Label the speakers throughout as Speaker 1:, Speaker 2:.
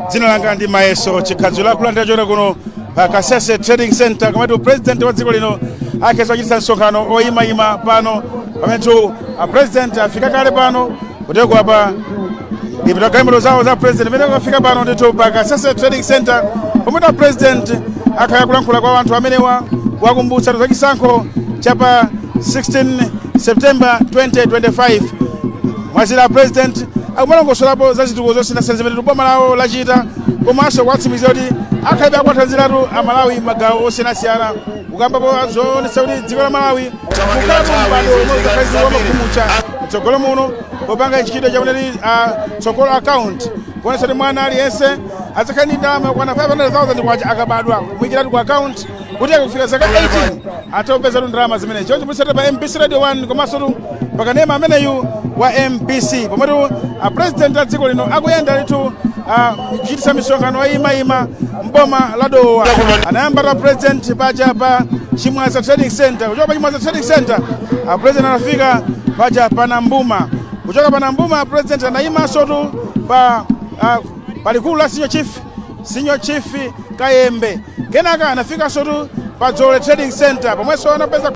Speaker 1: Dzina langa ndi Mayeso Chikhadzula, kulandira chona kuno pa Kasese Trading Center, komatu president wa dziko lino akheza kuchititsa msonkhano oyimayima pano. Pamenetu a president afika kale pano kuteko apa ndipita galimoto zawo za president imene afika pano ndithu pa Kasese Trading Center, pomwe a president akhala kulankhula kwa anthu amenewa, kuwakumbutsa za chisankho cha pa 16 September 2025. Mwazira president akumalongosolapo za zitukuko zosiyanasiyana zimene boma lawo lachita, komanso kuwatsimikizira kuti akhalibe akuwathandiziratu Amalawi magawo osiyanasiyana, kukambapo zoonetsa kuti dziko la Malawi kukhalapo mpando omwe udzakhalizidwa wamakhumucha mtsogolo muno, popanga chikidwe chakuneti tsogolo account, kuonetsa kuti mwana aliyense azakhala ndi ndalama yokwana 500,000 kwacha akabadwa, kumuyikiratu ku account kuti akufika zaka 18 athe kupezatu ndalama zimene. Choncho mutsate pa MBC Radio 1 komanso tu pakanema ameneyu wa MBC, pomwetu a president a dziko lino akuyenda ndithu kuchititsa misonkhano oyimayima mboma la Dowa. Anayamba ta president paja pa Chimwaza Trading Center. Kuchoka pa Chimwaza Trading Center, a president anafika paja pa Nambuma. Kuchoka pa Nambuma, president anayimanso tu pa palikulu la Senior Chief Kayembe. Kenaka anafikanso tu pa Dzole Trading Center, pomwenso anapeza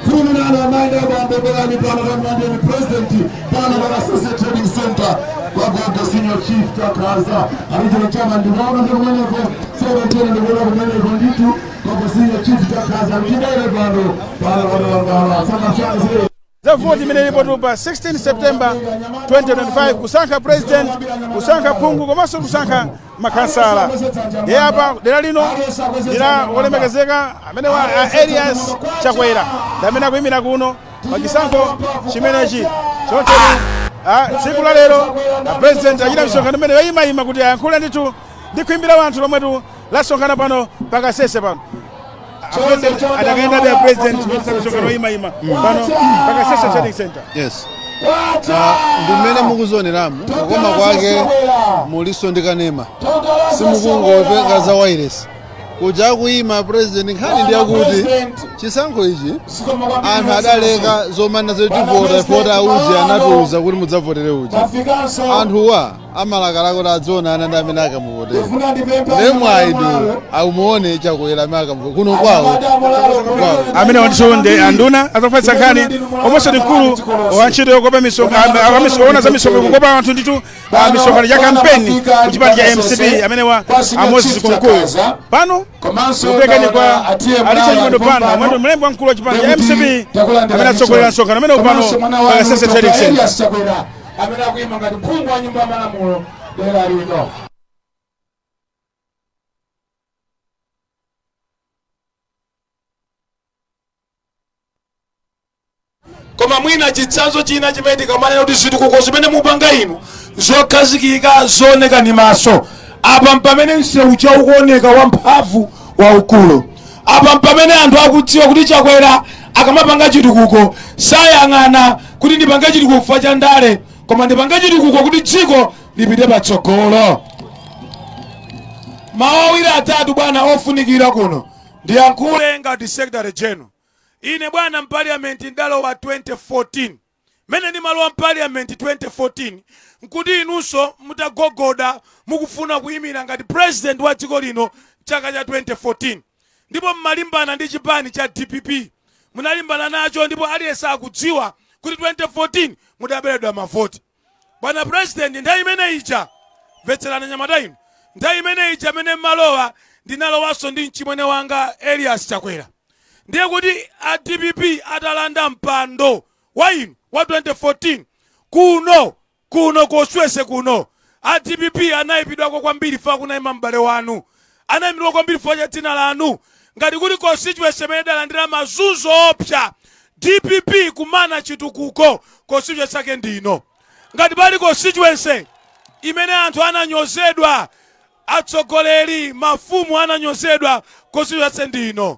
Speaker 2: Fulumilani, amayi abambo, bwerani pano, kamlandeni president pano pa Kasese Trading Center kwa Gogo Senior Chief Chakhaza alichino chama. Ndikuona ndi kumeneko 17, ndikuona kumeneko ndithu Gogo Senior Chief Chakhaza mchibere pano pano patalangala saka saka.
Speaker 1: Za voti imene ilipo tu pa 16 September 2025, kusankha president, kusankha phungu komanso kusankha makhansala. Ndiye apa dera lino ndila wolemekezeka amene wa a Elias Chakwera, ndi amene akuyimira kuno pa chisankho chimenechi. Choncho tsiku la lero a president achita misonkhano imene yoyimayima kuti ayankhule ndithu ndi kuimbira wanthu lomwetu lasonkhana pano pakasese pano. Adakayendabe a president kuchititsa misonkhano yoyimayima pano pakasese Trading Center.
Speaker 3: Yes. Ndi mmene mukuzioneramu, kukoma kwake muliso ndi kanema, simukungopenga za wireless kuja kuyima president. Nkhani ndi yakuti chisankho ichi anthu adaleka zomana zoti tivota vota auje, anatiuza kuti mudzavotere uja. Anthuwa amalakalaka kuti adzionana ndi amene akamuvotere. Ndiye mwayi ndi aumuone Chakwera amene akamuvotere kuno kwawo kwawo.
Speaker 1: Amene wandithu ndi anduna azofalitsa nkhani komanso ndi mkulu wa ntchito yokopa misonkhano, ona za misonkhano, kukopa anthu ndithu misonkhano ya kampeni kuchipani cha MCP, amene wa a Moses Kunkuyu. Pano kupekani kwa Alicha Chimwendo Banda, mwendo mlembi wamkulu wa chipani cha MCP, amene atsogolera msonkhano amene pano pa Kasese Trading Center.
Speaker 2: Chakwera amene akuyima ngati phungu wa nyumba ya malamulo dera lino.
Speaker 4: Koma mwina chitsanzo china chimene tikamanena kuti zitukuko zimene mupanga inu zokhazikika, zooneka ndi maso, apa mpamene msewu chaukuoneka wamphamvu waukulu. Apa mpamene anthu akudziwa kuti Chakwera akamapanga chitukuko sayang'ana kuti ndipange chitukuko chifukwa cha ndale, koma ndipange chitukuko kuti dziko lipite patsogolo. Mawu awiri atatu, bwana, ofunikira kuno ndiyankhule ngati secretary general. Ine, bwana, mparliament ndalowa 2014. Mene ndimalowa mparliament 2014 nkuti inunso mutagogoda mukufuna kuyimira ngati president wa dziko lino chaka cha 2014, ndipo mmalimbana ndi chipani cha DPP, munalimbana nacho, ndipo aliyense akudziwa kuti 2014 mudaberedwa mavoti. Bwana president, nthawi imene ija, mvetserani anyamata inu, nthawi imene ija amene mmalowa ndinalowanso ndi mchimwene wanga Elias Chakwera. Ndiye kuti a DPP atalanda mpando wa inu wa 2014 kuno kuno koswese kuno, a DPP anayipidwako kwambiri fa kunayima m'bale wanu, anayipidwa kwambiri fa cha dzina lanu. Ngati kuti constituency imene idalandira mazunzo opsa, DPP kumana chitukuko, constituency yake ndino. Ngati pali constituency imene anthu ananyozedwa, atsogoleri, mafumu ananyozedwa, constituency ndino.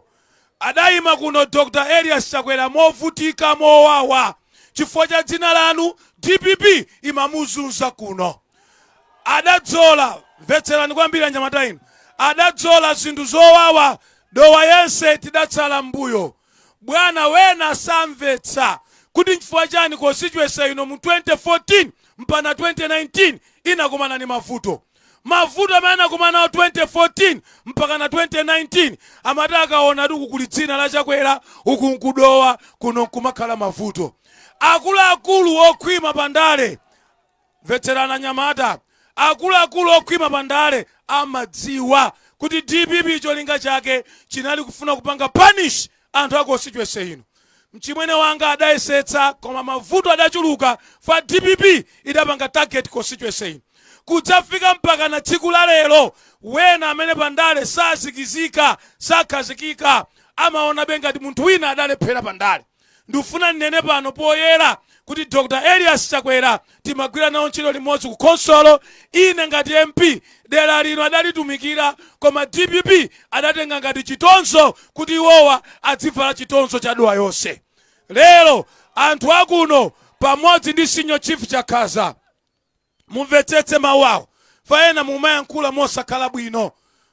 Speaker 4: Adayima kuno Dr Elias Chakwera movutika, mowawa, chifukwa cha dzina lanu DPP imamuzunza kuno. Adadzola, mvetserani kwambiri anyamata inu, Adadzola zinthu zowawa, Dowa yense tidatsala mbuyo. Bwana, wena samvetsa kuti nchifukwa chani constituency ino mu 2014 mpaka 2019 inakumana ni mavuto. Mavuto amene anakumana nawo 2014 mpaka na 2019, amati akaona ti kuli dzina la Chakwera, uku nkudowa, kuno nkumakhala mavuto. Akuluakulu okhwima pandale, mvetserana nyamata, akuluakulu okhwima pandale amadziwa kuti DPP cholinga chake chinali kufuna kupanga punish anthu a constituency ino. Mchimwene wanga adayesetsa, koma mavuto adachuluka fa DPP idapanga target constituency ino. Kudzafika mpaka na tsiku la lero, wena amene pandale sazikizika, sakhazikika, amaona ngati munthu wina adalephera pandale. Ndikufuna ndinene pano poyera kuti Dr Elias Chakwera timagwira nawo ntchito limodzi ku khonsolo. Ine ngati MP, dera lino adalitumikira, koma DPP adatenga ngati chitonzo kuti iwowa adzivala chitonzo cha Dowa yonse. Lero anthu akuno pamodzi ndi Senior Chief Chakhaza, mumvetsetse mawu awo, faena mumayankhula mosakhala bwino.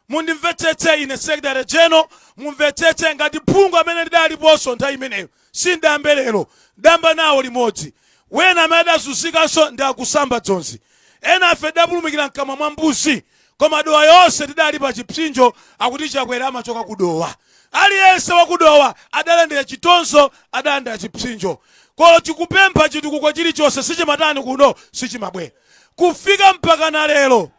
Speaker 4: Mundimvetsetse ine Secretary General, mumvetsetse ngati phungu amene ndidaliponso nthawi imeneyo, sindambe lero, damba nawo limodzi. Wena amene adazunzikanso ndi akusamba dzonzi, ena afe tidapulumukira mkamwa mwa mbuzi, koma Dowa yonse tidali pa chipsinjo. Akuti Chakwera amachoka kudowa, aliyense wakudowa adalandira chitonzo, adalandira chipsinjo. Kolo chikupempha chitukuko chilichonse sichimatani kuno, sichimabwera. Kufika mpaka na lero,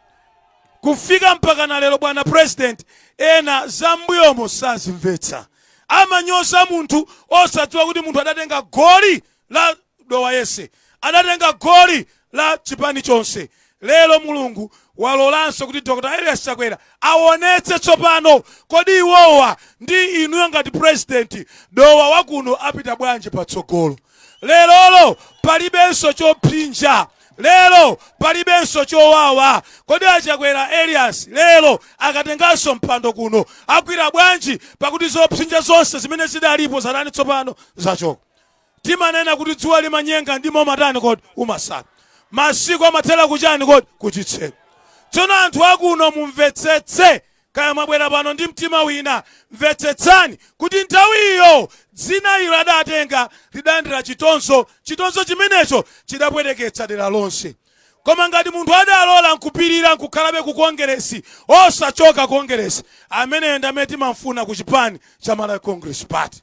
Speaker 4: kufika mpaka na lero, bwana President, ena zambuyomo sazimvetsa, amanyoza munthu osadziwa kuti munthu adatenga goli la Dowa yese, adatenga goli la chipani chonse. Lero Mulungu walolanso kuti Dr Elias Chakwera aonetse tsopano, kodi iwowa ndi inuyo ngati President, Dowa wakuno apita bwanji patsogolo? Lerolo palibenso chopsinja, lero palibenso chowawa. Kodi achakwera Elias lero akatenganso mpando kuno agwira bwanji, pakuti zopsinja zonse zimene zidalipo zatani tsopano? Zachoka. Timanena kuti dzuwa limanyenga ndimo matani kodi umasaka, masiku amathera kuchani kodi? Kuchitseko. Tsono anthu akuno mumvetsetse, kaya mwabwera pano ndi mtima wina, mvetsetsani kuti nthawi iyo dzina ilo adatenga lidalandira chitonzo. Chitonzo chimenecho chidapweteketsa dera lonse, koma ngati munthu adalola nkupirira, nkukhalabe ku Kongeresi, osachoka Kongeresi, ameneyo ndi amene timamfuna ku chipani cha Malawi Congress Party.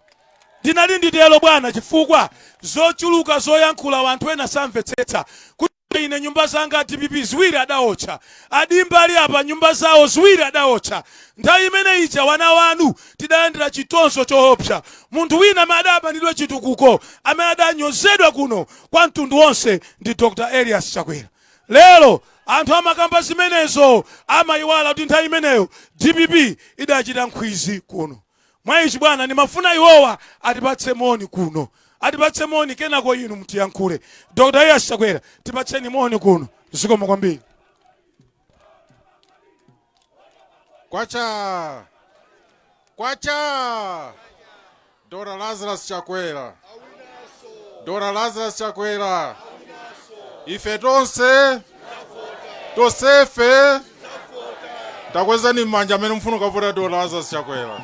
Speaker 4: Ndinali nditero bwana, chifukwa zochuluka zoyankhula wanthu ena samvetsetsa kuti ine nyumba zanga DPP ziwiri adaotcha, adimba ali apa nyumba zawo ziwiri adaotcha. Nthawi imene ija wana wanu tidalandira chitonzo choopsa. Munthu wina amene adabanidwa chitukuko, amene adanyozedwa kuno kwa mtundu wonse, ndi Dr Elias Chakwera. Lero anthu amakamba zimenezo, amayiwala kuti nthawi imeneyo DPP idachita nkhwizi kuno. Mwa ichi bwana, ndimafuna iwowa atipatse moni kuno, atipatse moni, kenako inu mutiyankhule. Dr Elias Chakwera, tipatseni moni kuno. Zikomo kwambiri.
Speaker 5: Kwacha! Kwacha! Dr Lazarus Chakwera, Dr Lazarus Chakwera, ife tonse tonsefe takwezani m'manja amene mufuna kukavota Dr Lazarus Chakwera.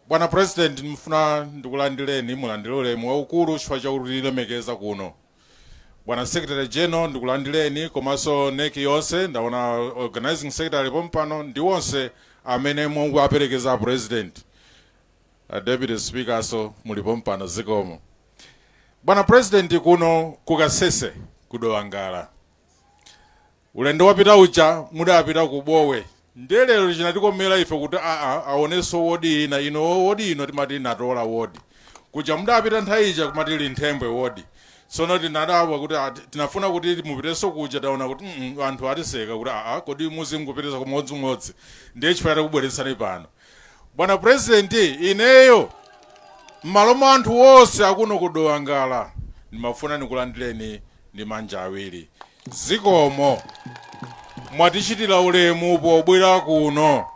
Speaker 5: Bwana President, ndimufuna ndikulandireni, mulandire ulemu waukulu chifukwa chakutilemekeza kuno. Bwana Secretary General, ndikulandireni, komanso NEC yonse, ndaona organizing secretary pompano, ndi onse amene mukuaperekeza President. A Deputy Speaker so muli pompano, zikomo. Bwana President, kuno kukasese kudowangala, ulendo wapita uja mudapita ku Bowe, ndiye lero chinatikomera ife kuti aa aonenso wodi ina ino. Wodi ino timati Natola wodi, kuja mudapita nthawi ija kumati Linthembwe wodi. Tsono tinadabwa kuti tinafuna kuti mupitenso kuja, taona kuti anthu atiseka kuti aa, kodi muzingopitisa kumodzimodzi? Ndiye chifukwa takubweretsani pano. Bwana President, ineyo m'malo mwa anthu onse akuno kudowangala ndimafuna ndikulandireni ndi manja awiri. Zikomo, mwatichitira ulemu pobwera kuno.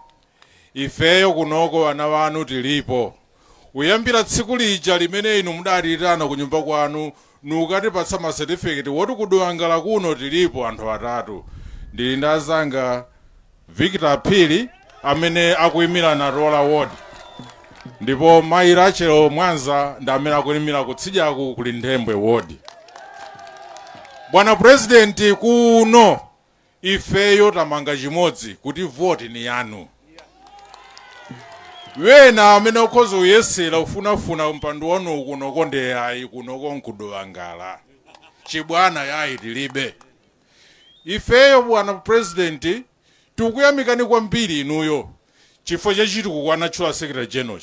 Speaker 5: Ifeyo kunoko ana wanu tilipo kuyambira tsiku lija limene inu mudatiyitana ku nyumba kwanu. Nukatipatsa ma certificate woti ku Dowa Ngala kuno tilipo anthu atatu. Ndili ndi azanga Victor Phiri amene akuyimira Natola Ward, ndipo mayi Rachel Mwanza ndi amene akuyimira kutsidyaku kuli Nthembwe Ward. Bwana President, kuno ifeyo tamanga chimodzi kuti voti ni yanu. Wena amene ukhoza kuyesera kufunafuna mpando wanu kunoko ndi ayi, kunoko nku Dowa Ngala, chibwana yayi tilibe ifeyo. Bwana President, tikuyamikani kwambiri inuyo chifukwa chachitukuko anatchula Secretary General.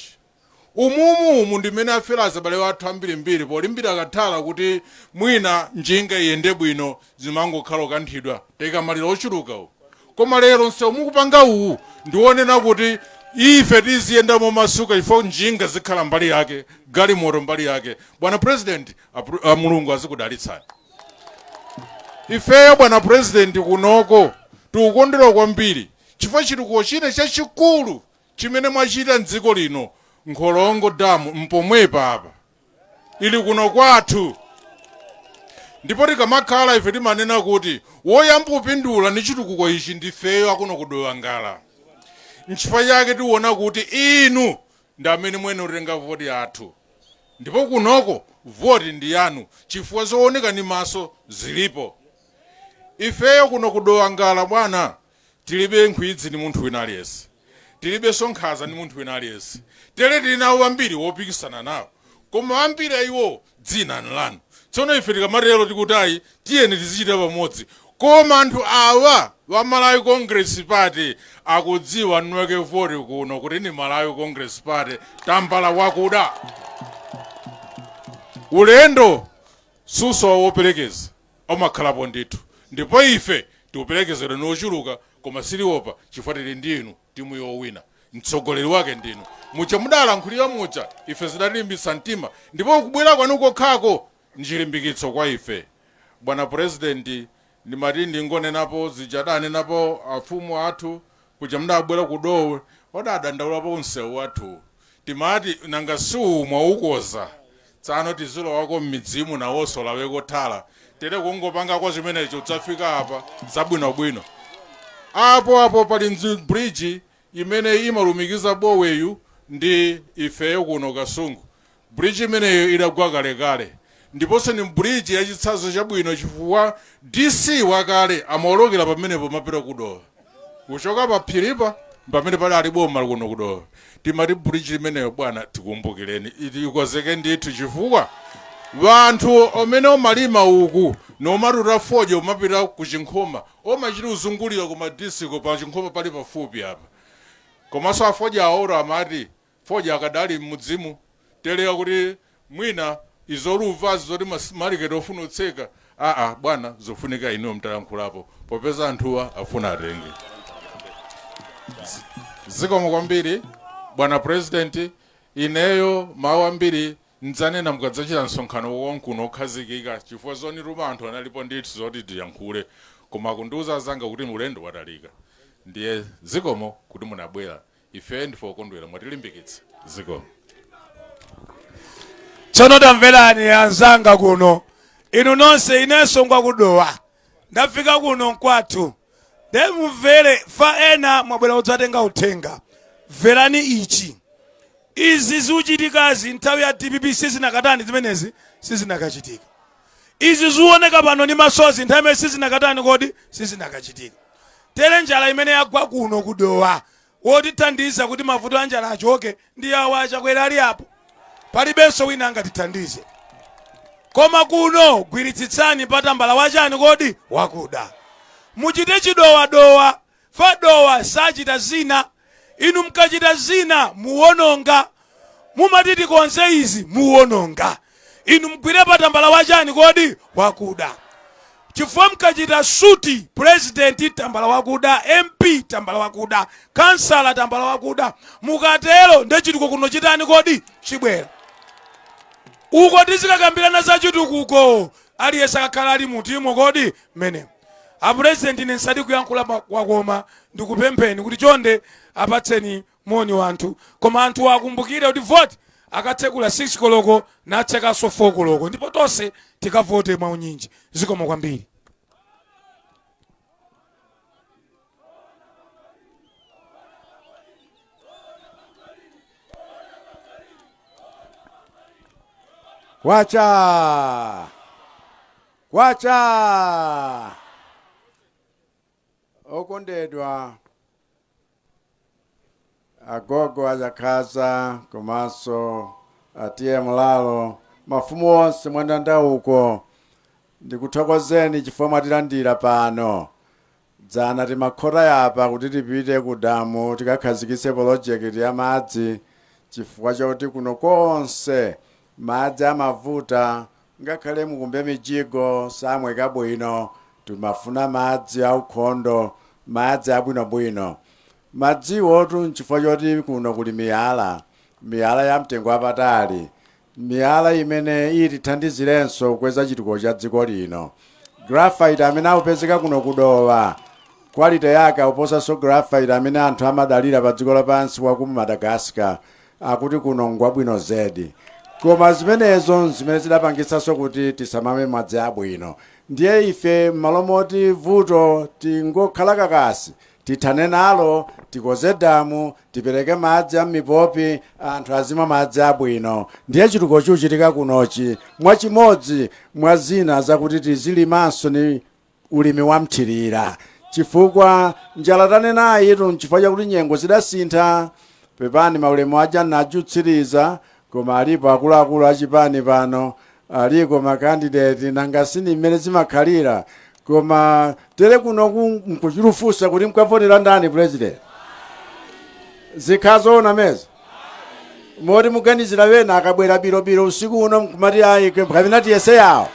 Speaker 5: Umumu umu ndimene afera azabale athu ambirimbiri polimbira kathala kuti mwina njinga iyende bwino, zimangokhala kukanthidwa, tikamalira ochuluka uku. Koma lero msewu mukupanga uwu ndionena kuti ife tiziyenda momasuka chifukwa njinga zikhala mbali yake, galimoto mbali yake. Bwana President, Mulungu azikudalitsani. Ifeyo, bwana President, kunoko tikukondwera kwambiri chifukwa chitukuko china chachikulu chimene mwachita mdziko lino, Nkholongo Damu, mpomwepa apa ili kuno kwathu. Ndipo tikamakhala ife timanena kuti woyamba kupindula ndi chitukuko ichi ndifeyo akuno ku Dowa Ngala. Nchifukwa chake tiona kuti inu ndi amene mwene utenga voti yathu, ndipo kunoko voti ndi yanu chifukwa zooneka ndi maso zilipo. Ifeyo kuno ku Dowa Ngala, bwana, tilibe nkhwidzi ndi munthu wina aliyense, tilibe sonkhaza ndi munthu wina aliyense. Tere tili nawo ambiri wopikisana nawo, koma ambiri ayiwo dzina nlanu. Tsono ife tikamatero tikuti ayi, tiyeni tizichita pamodzi, koma anthu awa wa Malawi Congress Party akudziwa nweke voti kuno kuti ni Malawi Congress Party, tambala wakuda. Ulendo susowa woperekeza, umakhalapo ndithu, ndipo ife tikuperekezedwa ni ochuluka, koma siliopa chifukwa tili ndinu, timu yowina, mtsogoleri wake ndinu. Muja mudalankhulira muja, ife zidatilimbitsa mtima, ndipo kubwera kwanu kokhako nchilimbikitso kwa ife. Bwana President, ndimati ndingonenapo zija adanenapo afumu athu kuja mudabwera ku Dowe, odadandaulapo msewu wathu. Timati nanga siumwa ukoza tsano tizilowako m'midzimu nawonso laweko thala tere kungopangako zimenezo udzafika apa zabwinobwino. Apo apo pali bridge imene imalumikiza Boweyu ndi ifeyo kuno Kasungu. Bridge imeneyo idagwa kalekale, ndiponso ni bridge yachitsanzo chabwino chifukwa DC wakale amaolokera pamenepo mapita kudowa kuchoka pa phiripa pamene pali ali boma kuno kudowa. Timati bridge imeneyo, bwana, tikumbukireni, ikonzeke ndithu chifukwa vanthu amene omalima uku nomatuta fodya umapita ku Chinkhoma omachita uzungulira ku disiko pa Chinkhoma pali pafupi apa. Komanso afodya aoro amati fodya akadali mmudzimu teleka kuti mwina izoluvazi zoti maliketi ofuna utseka. Aa bwana, zofunika inuyo mtalankhulapo popeza anthuwa afuna atenge. Zikomo kwambiri, bwana President. Ineyo mawu ambiri ndzanena mukadzachita msonkhano wonkuno okhazikika, chifukwa zonituma anthu analipo ndithu zoti tiyankhule, koma kundiuza zanga kuti ulendo watalika. Ndiye zikomo kuti munabwera, ife ndife okondwera, mwatilimbikitsa. Zikomo.
Speaker 4: Tsono tamverani anzanga kuno, inu nonse, inenso ngwakudowa, ndafika kuno nkwathu. De mumvere fa ena mwabwera kudzatenga uthenga. Mverani ichi: izi zikuchitikazi nthawi ya DPP sizinakatani, zimenezi sizinakachitika. Izi zioneka pano ndi masozi, nthawi imene sizinakatani kodi, sizinakachitika. Tere njala imene yagwa kuno kudowa, wotithandiza kuti mavuto a njala achoke ndi awa Achakwera ali apo, palibenso wina angatithandize. Koma kuno gwiritsitsani patambala wachani kodi, wakuda. Muchite chidowadowa, fadowa sachita zina. Inu mkachita zina muwononga, mumati tikonze izi, muwononga. Inu mgwire patambala wachani kodi, wakuda, chifukwa mkachita suti president tambala wakuda, MP tambala wakuda, kansala tambala wakuda, mukatero ndechitukuko kuno chitani kodi, chibwera. Uko tizikakambirana za chitukuko, aliyense akakhala ali mutimo kodi mmene. Apurezidenti, ine nsati kuyankhula kwakoma, ndikupempheni kuti chonde apatseni moni wanthu, koma anthu akumbukire kuti voti Akatsekula 6 koloko natsekanso 4 koloko, ndipo tonse tikavote mwaunyinji. Zikomo kwambiri.
Speaker 6: Kwacha! Kwacha! Okondedwa agogo achakhaza komanso atiye mulalo, mafumu onse mwandanda uko, ndikuthokozeni chifukwa mwatilandira pano. Dzana timakhota yapa kuti tipite ku damu tikakhazikitse polojekiti ya madzi, chifukwa chakuti kuno konse madzi amavuta, ngakhale mukumbe mijigo samweka bwino. Timafuna madzi aukhondo, madzi abwinobwino. Madziwotu nchifukwa choti kuno kuli miyala, miyala ya mtengo wapatali, miyala imene itithandizirenso kukweza chitukuko cha dziko lino. Graphite amene akupezeka kuno kudowa, quality yake akuposanso graphite amene anthu amadalira pa dziko lapansi wa ku Madagascar, akuti kuno ngwabwino zedi. Koma zimenezo zimene zidapangitsanso kuti tisamamwe madzi abwino. Ndiye ife m'malo moti vuto tingokhala kakasi, tithane nalo, tikoze damu, tipereke madzi a m'mipopi, anthu azimwa madzi abwino. Ndiye chitukuko chikuchitika kunochi mwachimodzi mwa zina zakuti tizilimanso ni ulimi wa mthirira, chifukwa njala tanenayi tu nchifukwa chakuti nyengo zidasintha. Pepani, maulemu aja najutsiriza, koma alipo akuluakulu achipani pano, aliko makandidate, nanga sini mmene zimakhalira. Koma tere kuno nkuchilufunsa kuti mkavotera ndani president, zikhazoona meza moti muganizira wena akabwera bilobilo usiku uno nkumati ayi, kapena tiyese yawo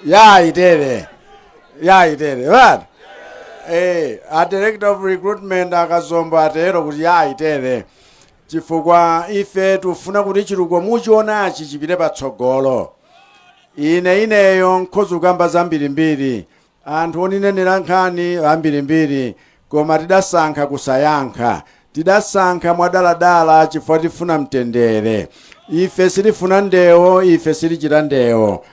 Speaker 6: yayitere yayitere vati a director of recruitment akazombo atero kuti yayitere, chifukwa ife tifuna kuti chitukuko muchionachi chipite patsogolo. Ine ineyo nkhoza kukamba zambirimbiri, anthu oninenera nkhani ambirimbiri, koma tidasankha kusayankha. Tidasankha mwadaladala chifukwa tifuna mtendere. Ife sitifuna ndewo, ife sitichita ndewo,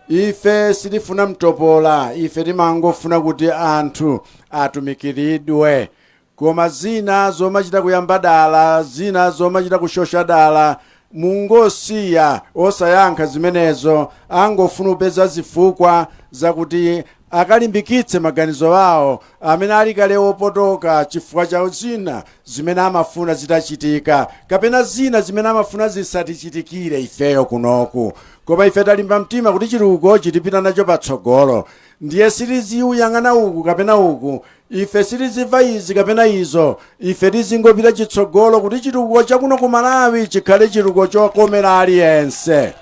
Speaker 6: ife sitifuna mtopola, ife timangofuna kuti anthu atumikiridwe. Koma zina zomachita kuyamba dala, zina zomachita kushosha dala, mungosiya osayankha zimenezo. Angofuna kupeza zifukwa zakuti akalimbikitse maganizo awo amene ali kale opotoka, chifukwa cha zina zimene amafuna zitachitika kapena zina zimene amafuna zisatichitikire ifeyo kunoku. Koma ife talimba mtima kuti chitukuko chitipita nacho patsogolo. Ndiye sitiziyang'ana uku kapena uku, ife sitizimva izi kapena izo, ife tizingopita chitsogolo kuti chitukuko chakuno ku Malawi chikhale chitukuko chokomera aliyense.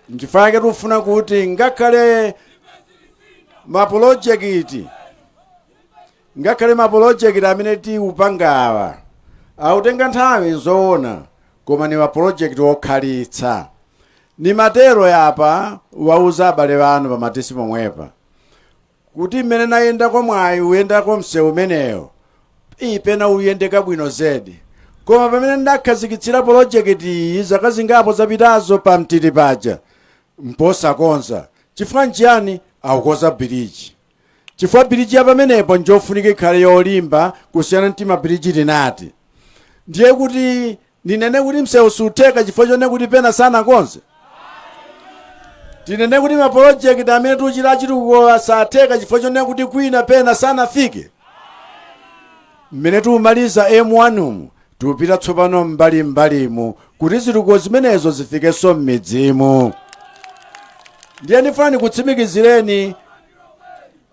Speaker 6: Nchifukwa chake tikufuna kuti ngakhale mapulojekiti, ngakhale mapulojekiti amene tiupangawa autenga nthawi zoona, koma ni mapulojekiti okhalitsa. Ni matero yapa wauza abale banu pamatisi pomwepa kuti mmene nayendako mwayi uyendako msewu umeneyo ipena uyendeka bwino zedi, koma pamene ndakhazikitsira polojekiti iyi zaka zingapo zapitazo pamtiti paja mposakonza. Chifukwa nchiyani? Akukoza biriji, chifukwa biriji ya pamenepo njofunika ikhale yolimba kusiyana ndi mabiriji tinati. Ndiye kuti ndinene kuti msewu sutheka chifukwa chone kuti pena sanakonze? Tinene kuti mapolojekiti amene tikuchita achitukuko satheka chifukwa chone kuti kwina pena sanafike? Mmene tikumaliza M1 mu, tikupita tsopano mbalimbalimu kuti zitukuko zimenezo zifikenso m'midzimu. Ndiye ndifuna ndikutsimikizireni,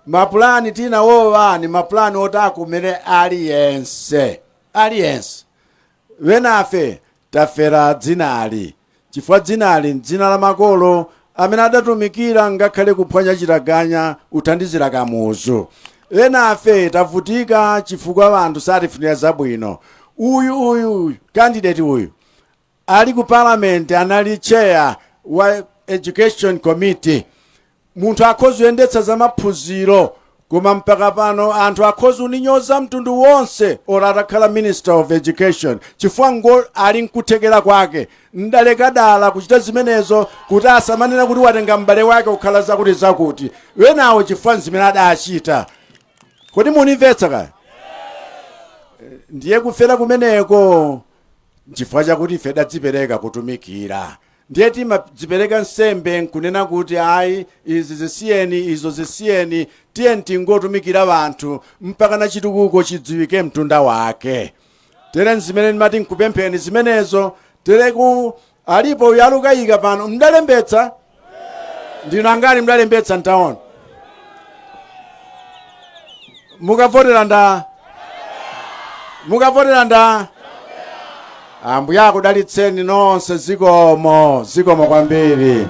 Speaker 6: mapulani tinawowa ni mapulani oti akomere aliyense, aliyense. Wenafe tafera dzinali chifukwa dzinali ndzina la makolo amene adatumikira ngakhale kuphwanya chitaganya uthandizira Kamuzu. Enafe tavutika chifukwa anthu satifunira zabwino. Uyu uyu candidate uyu ali ku parliament, anali chair wa education committee, munthu akhoza kuyendetsa za maphunziro. Koma mpaka pano anthu akhoza uninyoza mtundu wonse ora atakhala Minister of Education, chifukwa ngo ali nkuthekera kwake. Ndaleka dala kuchita zimenezo kuti asamanena kuti watenga m'bale wake kukhala zakuti zakuti wenawo, chifukwa zimene adachita. Kodi munimvetsa kaya? Ndiye kufera kumeneko chifukwa chakuti ife dadzipereka kutumikira. Ndiye timadzipereka nsembe nkunena kuti ayi, izi zisiyeni, izo zisiyeni, tiye tingotumikira wanthu mpaka na chitukuko chidziwike mtunda wake. Tere zimene ndimati nkupempheni zimenezo. Tere ku alipo uyu alukayika pano, mdalembetsa ndinu angani? Mdalembetsa ntaona mukavotera nda, mukavotera nda. Ambuye akudalitseni nonse. Zikomo, zikomo kwambiri.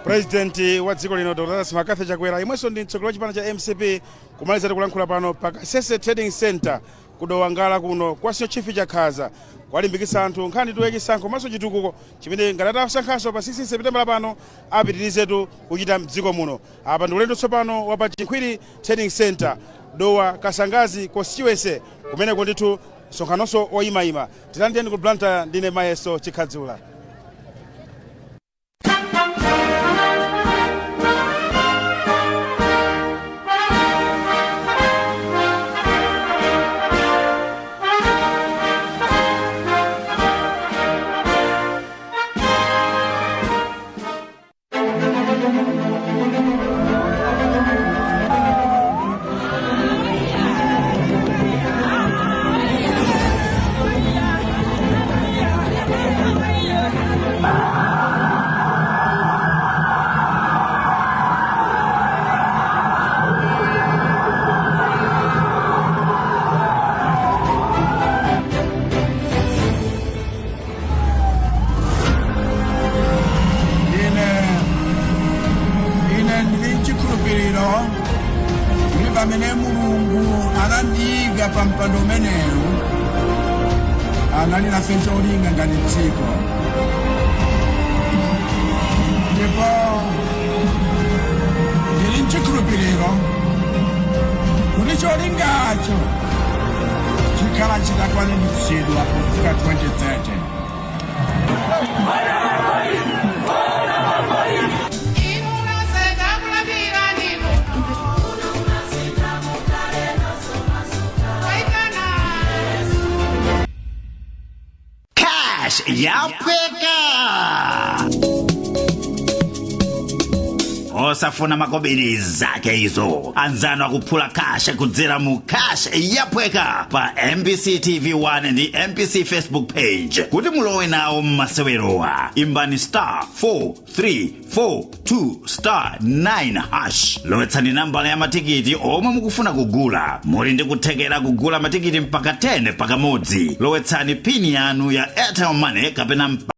Speaker 1: President wa dziko lino Dr Lazarus McCarthy Chakwera, imwenso ndi mtsogoleri wa chipani cha MCP, kumaliza tikulankhula pano pa Kasese Trading Center kudowangala kuno kwa Senior Chief Chakhaza, kwalimbikitsa anthu nkhani tu yachisankho komanso chitukuko chimene ngati atasankhanso pa 16 September pano apitirizetu kuchita mdziko muno. Apa ndi ulendo tsopano wa pa Chinkhwiri Trading Center, Dowa Kasangazi constituency, kumeneko ndithu msonkhanonso oyimayima. Tilandeni ku Blantyre, ndine Mayeso Chikhadzula.
Speaker 7: Ine ndili nchikhulupiriro kuti pamene Mulungu anandiyika pa mpando umenewu, anali nafe cholinga ngati dziko, ndipo ndili nchikhulupiriro kuti cholingacho chikhala chitakwaniritsidwa pofika 2030.
Speaker 8: Cash yapweka, osafuna makobiri zake izo. Anzanu akuphula cash kudzera mu Cash Yapweka pa MBC TV 1 ndi MBC Facebook page. Kuti mulowe nawo mmasewerowa, imbani star 4342 star 9 hash, lowetsani nambala ya matikiti omwe mukufuna kugula. Muli ndi kuthekera kugula matikiti mpaka 10 pakamodzi. Lowetsani pin yanu ya Airtel Money kapena